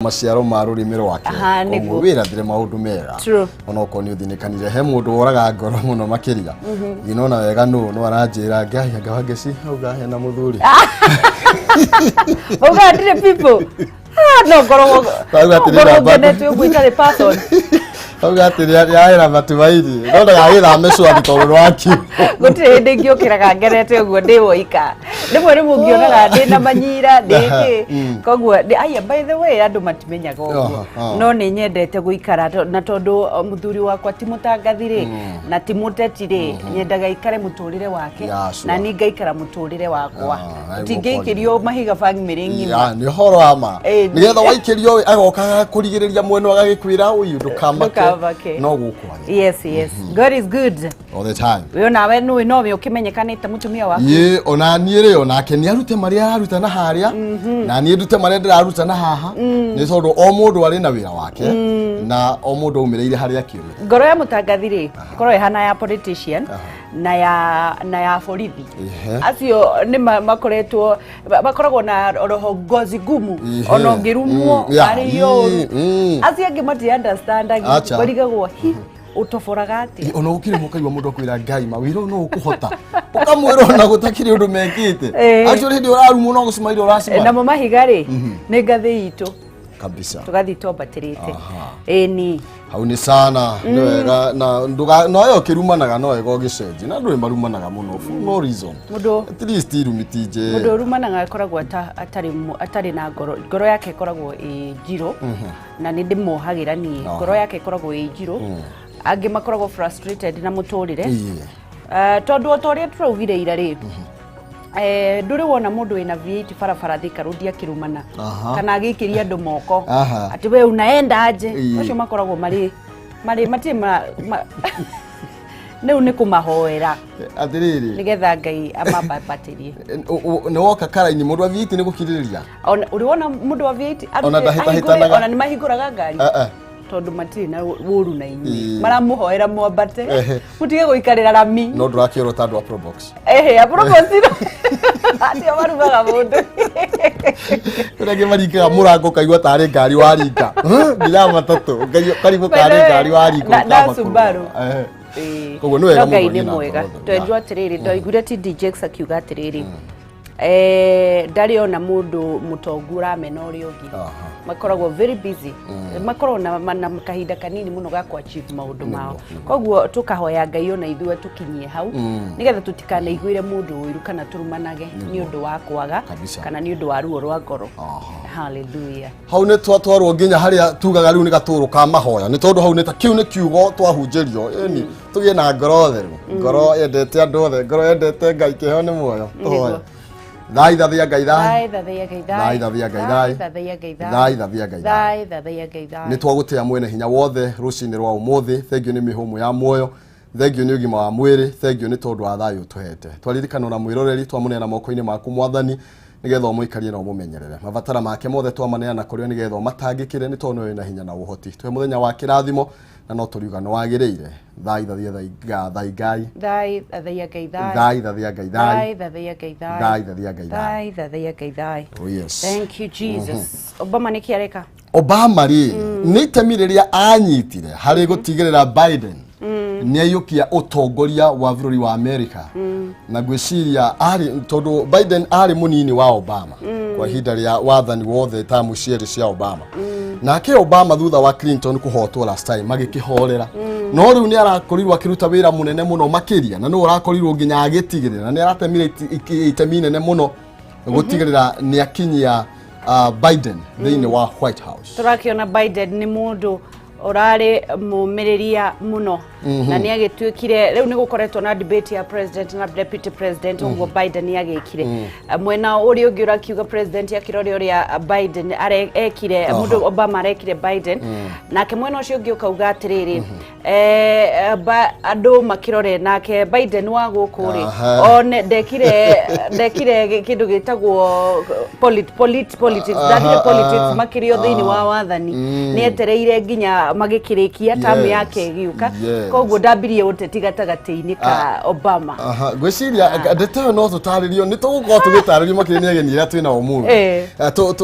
Maciaro ma rũrĩmĩ rwake. Aha, Koguo nĩguo. wĩrathire maũndũ mega. True. Onokorwo nĩ ũthinĩkanire he mũndũ woraga ngoro mũno makĩria. Ndinona wega nũ no aranjĩra ngai anga wangeci auga hena mũthuri. Uga ndirĩ people. Ah, no ngorwo Auga atĩrĩ, ngorwo namba- ngenete ũguo itarĩ person. Auga atĩ nĩahera matumaini. No ndagagĩthame cwani tondũ nĩwakiugo. Gũtirĩ hĩndĩ ingĩũkĩraga ngenete ũguo ndĩ woika. Rĩmwe rĩmwe ũngĩonaga ndĩ na manyira ndĩ kĩ. Koguo aya, by the way, andũ matimenyaga ũguo. No nĩ nyendete gũikara na tondũ mũthuri wakwa ti mũtangathi rĩ na ti mũteti rĩ, nyendaga aikare mũtũrĩre wake na niĩ ngaikara mũtũrĩre wakwa. Ah, Tingĩikĩrio mahiga bamĩrĩ ng'ima. Ya, nĩ ũhoro wa ma. Nĩgetha waikĩrio agoka agakũrigĩrĩria mwena agagĩkwĩra ũyũ ndũkamake. Ndũkamake. No gũkwagĩra. Yes, God is good. All the time. We onawe nũĩ nowe ũkĩmenyekanĩte mũtumia waku. Ye, ona niĩ rĩ, onake nĩ arute marĩa araruta na harĩa na niĩ ndute marĩa ndĩraruta na haha, nĩ tondũ o mũndũ arĩ na wĩra wake na o mũndũ aumĩrĩire harĩa akiumĩra. Ngoro ya mũtangathi rĩ ĩkoragwo ĩhana ya politician na ya borithi. Acio nĩ makoretwo makoragwo na roho ngozi ngumu. Ona ũngĩrumwo arĩ ũru, acio angĩ mati understandagi. Acha. Marigagwo hi ũtoboraga atĩa. Ona gũkĩrĩ mũkaigua mũndũ akwĩra ngai mawĩra ũyũ no ũkũhota, ũkamwĩra ona gũtakĩrĩ ũndũ mekĩte. Actually hĩndĩ ũrarumwo no gũcimaire ũracimara. Namo mahiga rĩ nĩ ngathĩ itũ. Kabisa. Tũgathiĩ twambatĩrĩte. Ĩni. Hau nĩ sana, nĩ wega na ndũga no yo kĩrumanaga no wega ũgĩcenjie na andũ nĩ marumanaga mũno for no reason. Mũndũ At least irumi ti mũndũ njega. ũrumanaga akoragwo atarĩ na ngoro, ngoro yake ĩkoragwo ĩ njirũ, na nĩ ndĩmohagĩra niĩ. Ngoro yake ĩkoragwo ĩ njirũ, angĩ makoragwo frustrated na mũtũrĩre. Tondũ o ta ũrĩa tũraugire ira rĩ, ndũrĩ wona mũndũ wĩna V8 barabara Thika Road akĩrumana kana agĩikĩria andũ moko atĩ we unaenda aje. Acio makoragwo marĩ matirĩ rĩu nĩ kũmahoera Atĩrĩrĩ, nĩgetha Ngai amabambatĩrie. Nĩ woka karaini mũndũ wa V8 nĩ gũkirĩrĩria. Ona ũrĩ wona mũndũ wa V8 Ona ndahĩtahĩtanaga. Ona nĩ mahingũraga ngari Eh, eh. tondũ matirĩ na ũru na inyuĩ, maramũhoera mwambate mũtige gũikarĩra rami. No ndũrakĩorwo ta andũ a Probox. Ehe, aprobociro acio marugaga mũndũ. Kũrĩa angĩ maringaga mũrango ũkaigua tarĩ ngari waringa nginya matatũ ũkarigwo By the karĩ way, ngari waringa na ũkamba Subaru. kũrũgama. Ĩĩ. Koguo nĩ wega No Ngai mũndũ nĩ athiĩ na mwega. ngoro theru. Twenjwo atĩrĩrĩ, ndaiguire TD Jakes akiuga atĩrĩrĩ, ndarĩ ona mũndũ mũtongu ũramena ũrĩa ũngĩ. Makoragwo very busy, makoragwo na kahinda kanini mũno ga kũ achieve maũndũ mao. Koguo tũkahoya Ngai ona ithuĩ tũkinyie hau nĩgetha tũtikanaiguĩre mũndũ ũiru kana tũrumanage nĩ ũndũ wa kwaga kana nĩ ũndũ wa ruo rwa ngoro. Hallelujah. Hau nĩ twatwarwo nginya harĩa tugaga rĩu nĩ gatũrũ ka mahoya, nĩ tondũ hau nĩ ta kĩu nĩ kiugo twahunjĩrio, ĩni tũgĩe na ngoro theru, ngoro yendete andũ othe, ngoro yendete Ngai, kĩheo nĩ muoyo. Tũhoe. Thai thathia Ngai thai. Thai thathaiya Ngai. Thai thathia Ngai thai. Thathaiya Ngai. Thai thathia Ngai thai. Thai thathaiya Ngai thai. Nĩ twagũtĩa mwene hinya wothe rũcinĩ rwa ũmũthĩ. Thengio nĩ mĩhũmũ ya muoyo, thengio nĩ ũgima wa mwĩrĩ, thengio nĩ tondũ wa thayũ ũtũhete. Twaririkana na mwĩroreri twamũneana moko-inĩ maku Mwathani, nĩgetha ũmũikarie na ũmũmenyerere. Mabatara make mothe twamaneana kũrĩ o nĩgetha ũmatangĩkĩre, nĩ tondũ nĩwe wĩna hinya na ũhoti. Tũhe mũthenya wa kĩrathimo na no tũriuga nĩ wagĩrĩire. Thai thathia thai thai Ngai. Thai thathaiya Ngai thai. Thai thathia Ngai thai. Thai thathaiya Ngai thai. Thai thathia Ngai thai. Thai thathaiya Ngai thai. Oh yes. Thank you, Jesus. Obama nĩ kĩ areka? Obama rĩ, nĩ itemi rĩrĩa anyitire harĩ gũtigĩrĩra Biden nĩ aiyũkia ũtongoria wa bũrũri wa America, na ngwĩciria arĩ tondũ Biden arĩ mũnini wa Obama kwa ihinda rĩa wathani wothe tamu cierĩ cia Obama. Nake Obama thutha wa Clinton kũhotwo last time magĩkĩhorera, no rĩu nĩ arakorirwo akĩruta wĩra mũnene mũno makĩria, na nĩ ũrakorirwo nginya agĩtigĩrĩra na nĩ aratemire itemi inene mũno gũtigĩrĩra nĩ akinyia Biden thĩinĩ wa White House. Tũrakĩona Biden nĩ mũndũ ũrarĩ mũmĩrĩria mũno na nĩ agĩtuĩkire rĩu nĩ gũkoretwo na debate ya president na deputy president. Ũguo Biden nĩ agĩkire. Mwena ũrĩa ũngĩ ũrakiuga president akĩrore ũrĩa Biden ekire, mũndũ Obama arekire Biden, nake mwena ũcio ũngĩ ũkauga atĩrĩrĩ, andũ makĩrore nake Biden wa gũkũ rĩ one ndekire kĩndũ gĩtagwo politics, ndathire politics makĩrio thĩinĩ wa wathani, nĩ etereire nginya magĩkĩrĩkia tamu yake ĩgĩũka. Koguo ndambirie ũteti gatagatĩ-inĩ ka Obama. Aha, ngwĩciria ndeto ĩyo no tũtarĩrio, nĩ tũgũkorwo tũgĩtarĩrio makĩria nĩ ageni arĩa twĩnao ũmũthĩ.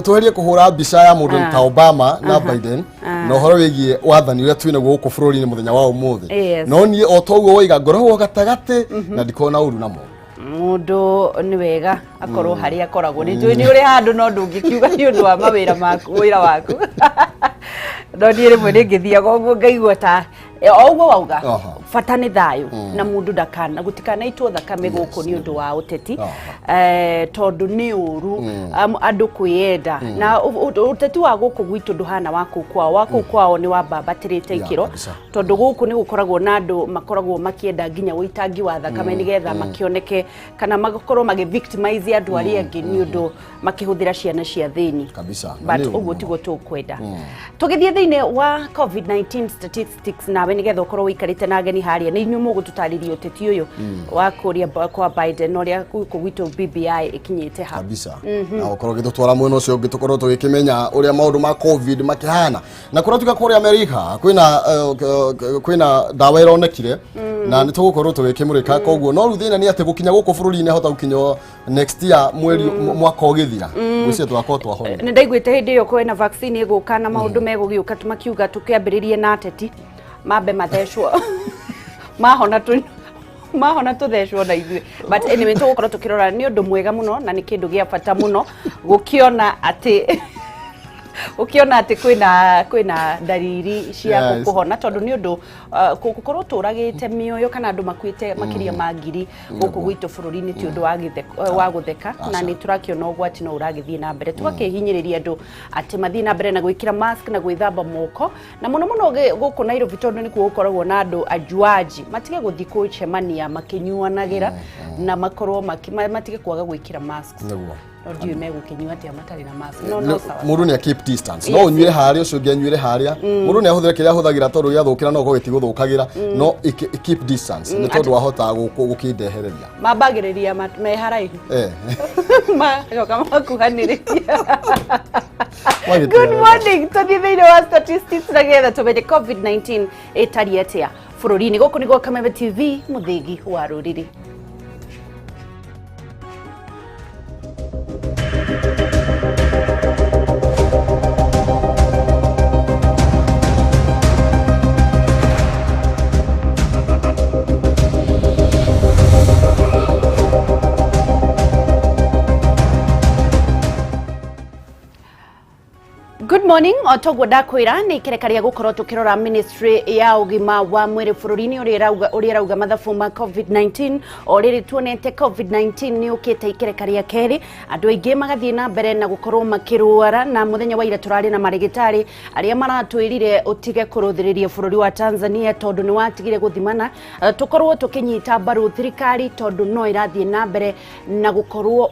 Tũgerie kũhũra mbica ya mũndũ ta Obama na Biden na ũhoro wĩgiĩ wathani ũrĩa twĩnaguo gũkũ bũrũri-inĩ mũthenya wa ũmũthĩ. No niĩ o toguo woiga, ngoragwo gatagatĩ na ndikoragwo na ũru na mũndũ. Mũndũ nĩ wega akorwo harĩa akoragwo. Nĩ njũĩ nĩ ũrĩ handũ, no ndũngĩkiuga nĩ ũndũ wa mawĩra maku, wĩra waku. No niĩ rĩmwe nĩ ngĩthiaga ũguo ngaigua ta o ũguo wauga. Bata nĩ thayũ na mũndũ ndakana gũtikanaitwo thakame gũkũ nĩ ũndũ wa ũteti. Tondũ nĩ ũru andũ kwĩyenda na ũteti wa gũkũ gwitũ ndũhana wa kũu kwao. Wa kũu kwao nĩ wambambatĩrĩte ikĩro, tondũ gũkũ nĩ gũkoragwo na andũ makoragwo makĩenda nginya ũitangi wa thakame nĩgetha makĩoneke kana makorwo magĩ victimize andũ arĩa angĩ nĩ ũndũ makĩhũthĩra ciana cia thĩni. Na But nĩ ũru ũguo mũno. Tiguo tũkwenda. Tũgĩthiĩ thĩinĩ wa COVID-19 statistics nawe nĩgetha ũkorwo ũikarĩte na ageni harĩa, nĩ inyuĩ mũgũtũtarĩria ũteti ũyũ wa kũrĩa kwa Biden na ũrĩa gũkũ gwitũ BBI ĩkinyĩte ha. Kabisa, na ũkorwo gĩtũtwara mwena ũcio ũngĩ, tũkorwo tũgĩkĩmenya ũrĩa maũndũ ma COVID makĩhana na kũrĩa tuga kũrĩa Amerika kwĩna kwĩna ndawa ĩronekire na nĩ tũgũkorwo tũgĩkĩmũrĩka. Koguo no rĩu thĩna nĩ atĩ gũkinya gũkũ bũrũri-inĩ hota gũkinya next year mweri mwaka ũgĩthira, gwĩciria tũgakorwo twahona. Nĩ ndaiguĩte hĩndĩ ĩyo kwĩna vaccine ĩgũka na maũndũ megũgĩũka, makiuga tũkĩambĩrĩrie na ateti mambe mathecwo, mahona tu mahona tũthecwo na ithuĩ. But anyway, tũgũkorwo tũkĩrora. Nĩ ũndũ mwega mũno na nĩ kĩndũ gĩa bata mũno gũkĩona atĩ kwĩna ndariri cia kũhona, tondũ nĩ ũndũ gũkorwo tũragĩte mĩoyo kana andũ makuĩte makĩria ma 1,000 gũkũ gwitũ bũrũri-inĩ ti ũndũ wa gũtheka, na Aca. nĩ tũrakĩona ũgwati no ũragĩthiĩ na mbere. Tũgakĩhinyĩrĩria andũ atĩ mathiĩ na mbere na gwĩkĩra mask na gwĩthamba moko, na mũno mũno gũkũ Nairobi, tondũ nĩkuo gũkoragwo na andũ ajuaji, matige gũthiĩ gũcemania makĩnyuanagĩra na makorwo matige kwaga gwĩkĩra masks. No ndiũĩ megũkĩnyua atĩa matarĩ na mask, no sawa. Mũndũ nĩ keep distance, no ũnyuĩre harĩa, ũcio ũngĩ anyuĩre harĩa. Mũndũ nĩ ahũthĩre kĩrĩa ahũthagĩra, tondũ gĩathũkĩra no ũkorwo gĩtigũthũkagĩra, no keep distance nĩ tondũ wahota gũkĩndehereria. Mambagĩrĩria me haraihu, magoka makuhanĩrĩria. Wagĩtiga Good wega. morning. Tũthiĩ thĩinĩ wa statistics na getha tũmenye COVID-19 ĩtariĩ atĩa bũrũri-inĩ. Gũkũ nĩ gwa Kameme TV, mũthĩgi wa rũrĩrĩ. Good morning. O toguo ndakwĩra, nĩ ikereka rĩa gũkorwo tũkĩrora ministry ya ũgima wa mwĩrĩ bũrũri-inĩ ũrĩa ĩrauga mathabu ma COVID-19. O rĩrĩ tuonete COVID-19 nĩ ũkĩte ikereka rĩa kerĩ, andũ aingĩ magathiĩ na mbere na gũkorwo makĩrwara. Na mũthenya wa ira tũrarĩ na marĩgĩtarĩ arĩa maratwĩrire ũtige kũrũthĩrĩria bũrũri wa Tanzania tondũ nĩ watigire gũthimana. Tũkorwo tũkĩnyita mbaru thirikari tondũ no ĩrathiĩ na mbere na gũkorwo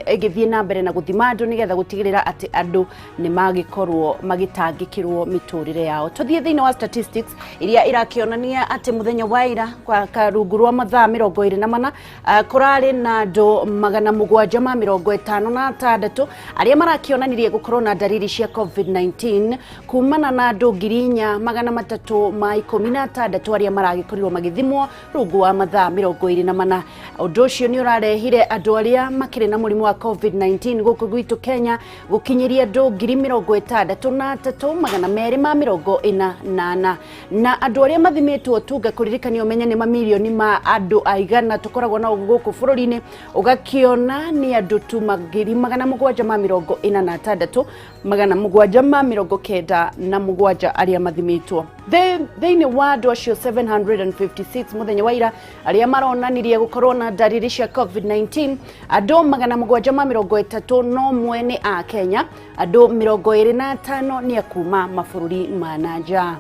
ĩgĩthiĩ na mbere na gũthima andũ nĩgetha gũtigĩrĩra atĩ andũ nĩ magĩkorwo magĩtangĩkĩrwo mĩtũrĩre yao. Tũthiĩ thĩinĩ wa statistics iria irakĩonania atĩ mũthenya wa ira kwa karungu rwa mathaa 24, kũrarĩ na andũ 756 arĩa marakĩonanirie gũkorwo na ndariri cia COVID-19 kumana na andũ 4,316 arĩa maragĩkorirwo magĩthimwo rungu wa mathaa 24. Ũndũ ũcio nĩ ũrarehire andũ arĩa makĩrĩ na mũrimũ wa COVID-19 gũkũ gwitũ Kenya gũkinyĩria andũ 63,244, na andũ arĩa mathimĩtwo tunga kũririkania ũmenye nĩ mamirioni ma andũ aigana tũkoragwo nao gũkũ bũrũri-inĩ, ũgakĩona nĩ andũ tu 746,797 arĩa mathimĩtwo. Thĩinĩ wa andũ acio 756 mũthenya wa ira arĩa maronanirie gũkorwo na ndariri cia COVID-19, andũ 731 nĩ a Kenya, andũ 25 nĩ a kuma mabũrũri ma na nja.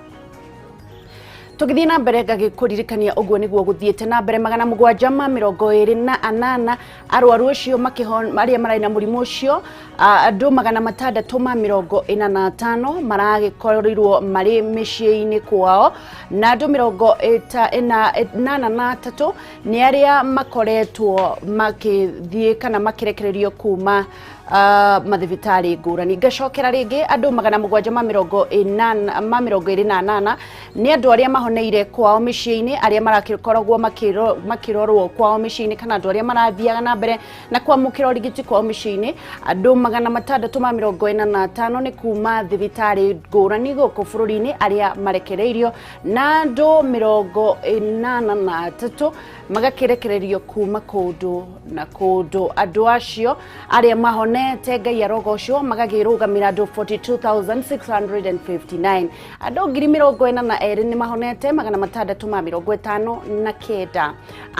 Tũgĩthiĩ na mbere ngagĩkũririkania ũguo nĩguo gũthiĩte na mbere. 728 arwaru acio arĩa mararĩ na mũrimũ ũcio, andũ 645 maragĩkorirwo marĩ mĩciĩ-inĩ kwao, na andũ 83 nĩ arĩa makoretwo makĩthiĩ kana makĩrekererio kuma Mathibitarĩ ngũrani. Ngacokera rĩngĩ, andũ 788 ma 28 nĩ andũ arĩa mahoneire kwao mĩciĩ-inĩ, arĩa marakoragwo makĩrorwo kwao mĩciĩ-inĩ, kana andũ arĩa marathiaga na mbere na kwamũkĩra ũrigiti kwao mĩciĩ-inĩ. Andũ 645 nĩ kuma thibitarĩ ngũrani gũkũ bũrũri-inĩ arĩa marekereirio, na andũ 83 magakĩrekererio kuma kũndũ na kũndũ. Andũ acio arĩa mahonete, Ngai arogocwo, magakĩrũgamĩra andũ 42,659. Andũ 42,000 nĩ mahonete, 659.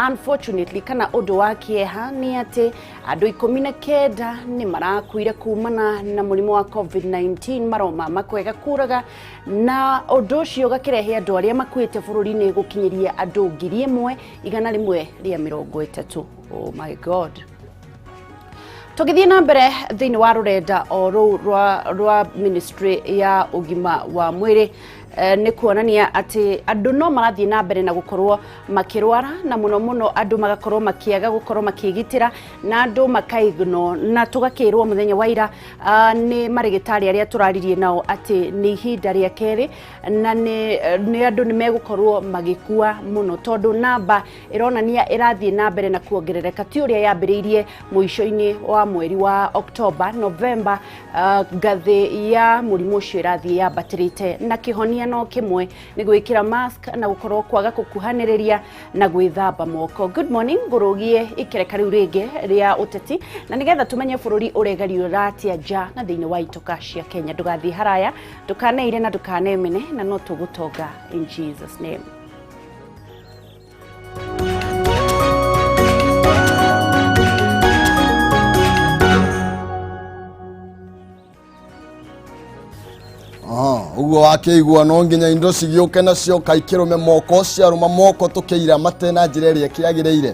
Unfortunately, kana ũndũ wa kĩeha nĩ atĩ andũ 19 nĩ marakuire kumana na mũrimũ wa COVID-19, maroma makwega kũraga, na ũndũ ũcio ũgakĩrehe andũ arĩa makuĩte bũrũri-inĩ gũkinyĩria andũ 1130. Oh my God. Tũgĩthiĩ na mbere thĩinĩ wa rũrenda o rũu rwa ministry ya ũgima wa mwĩrĩ, nĩ kuonania atĩ andũ no marathiĩ na mbere na gũkorwo makĩrwara, na mũno mũno andũ magakorwo makĩaga gũkorwo makĩgitĩra, na andũ makaigno, na tũgakĩrwo mũthenya wa ira nĩ marĩgĩtarĩ arĩa tũraririe nao atĩ nĩ ihinda rĩa kerĩ, na nĩ andũ nĩ megũkorwo magĩkua mũno, tondũ namba ĩronania ĩrathiĩ na mbere na kuongerereka, ti ũrĩa yambĩrĩirie mũico-inĩ wa mweri wa Oktoba, Novemba. Ngathĩ ya mũrimũ ũcio ĩrathiĩ yambatĩrĩte, na kĩhonia no kĩmwe, nĩ gwĩkĩra mask na gũkorwo kwaga gũkuhanĩrĩria na gwĩthamba moko. Good morning. Ngũrũgie ikereka rĩu rĩngĩ rĩa ũteti, na nĩgetha tũmenye bũrũri ũregariũra atĩa nja na thĩinĩ wa itoka cia Kenya. Ndũgathiĩ haraya, ndũkaneire na ndũkanemene, na no tũgũtonga in Jesus name. Ũguo wakĩigua, no nginya indo cigĩũke na cioka ikĩrũme moko, ciarũma moko tũkĩira mate na njĩra ĩrĩa ĩkĩagĩrĩire.